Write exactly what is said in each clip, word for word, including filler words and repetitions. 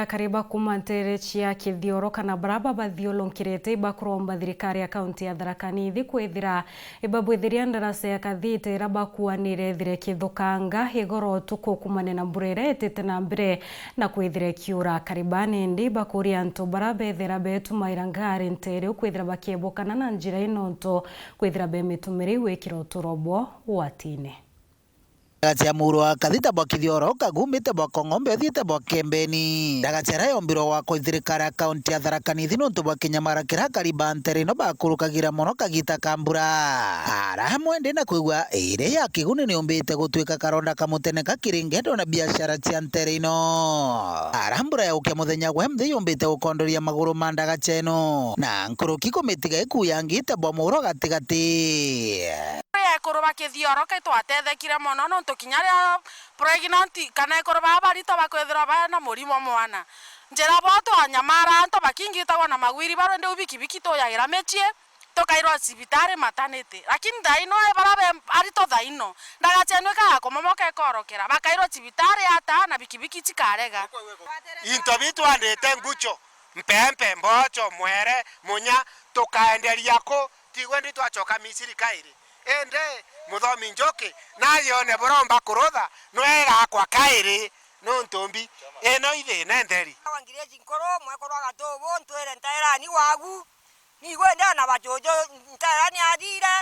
Akari ba kuuma nteere cia Kithioro kana bara babathiurunkirite ibakuromba thirikari ya kaunti ya Tharaka Nithi kwithira ibabwithiria ndaraca ya Kathite iria bakuanire ithire kithukanga igoro utuku kumania na mbura iria itite na mbere na kwithira ikiura. Akari ba nindi bakuria antu bara bethira betumaira ngari nteere iu kwithira bakiebokana na njira ii nontu kwithira bemitumire igwikira uturo bwao ugwatine. Ndagaca ya muuro wa Kathita bwa Kithioro, Kagumite bwa Kong'ombe, uthiite bwa Kembeni. Ndagaca iria yombirwe gwakwa i thirikari ya kaunti ya Tharaka Nithi nontu bwa kinyamara kiria akari ba nteere ino bakurukagira mono kagita ka mbura. Ara amwe ndi na kwigua iri ya kiguni ni yumbite gutwika karonda ka mutene ka kiri ngendo na biashara cia nteere ino. Ara mbura ya ukia muthenya gwe mthi yumbite gukondoria maguru ma ndagaca ino, na nkuruki kumitiga ikuuyangite bwa muuro gatigati. Ekuru ba Kithioro ke twatethekire mono, nontu kinya riria pregnant kana ekuru baa barito bakwithirwa bana murimo mwana, njira bo twanyamara antu bakingitagwa na magwiri baru, indi u bikibiki tuyagira micii, tukairwa cibitari maternity. Lakini thaino e bara be arito thaino, ndagaca ino ikaga kumomoka ikorokera, bakairwa cibitari ata na bikibiki cikarega. Into bi twandite ngucho, mpempe, mboco, mwere, munya, tukaenderia ku? Tigwe ndi twacoka Misiri kairi? Indi muthomi Njuki nagione buromba kurutha, nwe igakwa kairi, nontu mbi ino i thina ntheri. Wa ngiriji nkuru, mwekuru wa Gatubu, ntwire ntairani wagu. Nigwe ndi na bajuju, ntairani athire,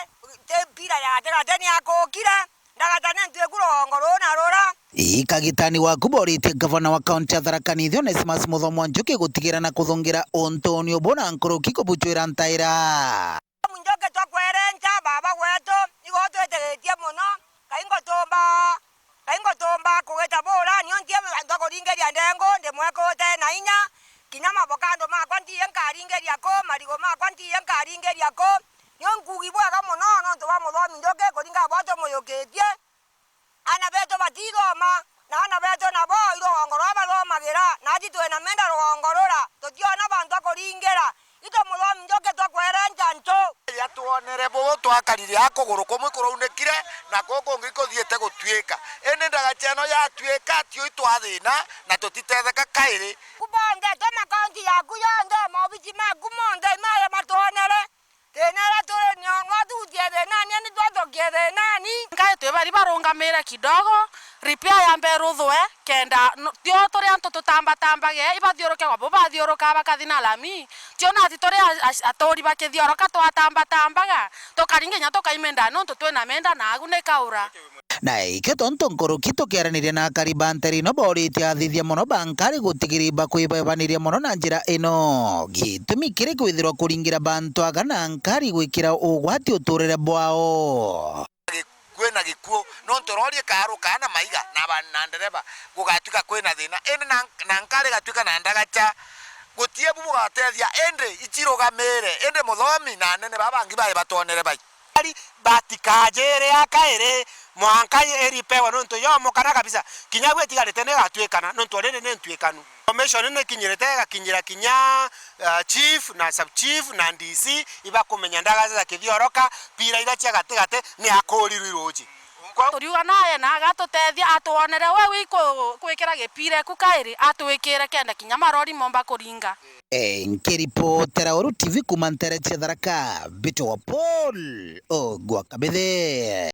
ti mpira ya gatigati ni akukire. Ndagata ni ntwiku rugongo ruu na rura. Ii kagitani waku boritie gavana wa kaunti ya Tharaka Nithi Onesmus Muthomi wa Njuki gutigira na kuthungira untuni ubu na nkuruki kubucwira ntaira. Muthomi Njuki twakwerenca baba wetu, nigo twitigitie mono, kai ngutumba, kai ngutumba kugita bura, nio ntie antu akuringiria ndengu, ndi mwekute na inya, kinya mabokando makwa ntiye nkaringiria ku, marigu makwa ntiye nkaringiria ku, nio nkugi bwega mono nontu bwa Muthomi Njuki kuringa bwa tumuyukitie. Ana betu batithoma, na ana betu nabo i rugongo rwa bathomagira, naji twina menda rugongo rura, tutiona bantu a kuringira. Itu Muthomi Njuki twakwerenca ntu. Riria twonere buu twakarire a kuguru kumwe kuraunikire, na kuu kungi kuthiite gutuika. Indi ndagaca ino yatuika, tio itwathina, na tutitetheka kairi. Ku bonthe, twa makaunti yaku yonthe, maobici maku monthe, imaye matwonere. Thina iria turi nio nwa tutie thinani, ni twathukie thinani. Ngai twi bari barungamire kidogo, repair yambe iruthwe, kenda no-, tio turi antu tutambatambage, ibathiuruke kwa bo bathiuruka bakathi na lami. Tio nati turi a-, a-, aturi ba Kithioro ka twatambatambaga, tukari nginya tukaimenda nontu twina menda na agu ni kaura. Na ikio tontu nkuruki tukiaraniria na akari ba nteere ino boritie athithia mono ba nkari gutigiri bakwibebaniria mono na njira ino. Gitumi kiri kwithirwa kuringira bantu aga na nkari gwikira ugwati uturire bwao. Kwina gikuo, nontu rori ikaruka na maiga na ba-, na ndereba, gugatuika kwina thina, indi na, na nkari igatuika na ndagaca. Gutie bu bugatethia, indi icirugamire, indi Muthomi na anene baba bangi bae batwonere bai. Ari batikajire a kairi, mwanka iripewe nontu yomokana kabisa. Kinya gwe tigarite ni gatuikana, nontu already ni ntuikanu. Information ni kinyirite, igakinyira kinya, uh, chief na sub chief na D C, ibakumenya ndagaca cia Kithioro ka, pira iria cia gatigati ni akurirwe ruji. Kwa turiuga naye na agatutethia, atwonere we wi ku-, kwikira gipira eku kairi, atwikire kenda kinya marori momba kuringa. Eh, nkiripotera Uru T V kuuma nteere cia Tharaka, mbitagwa Paul Ogwa Kabithe.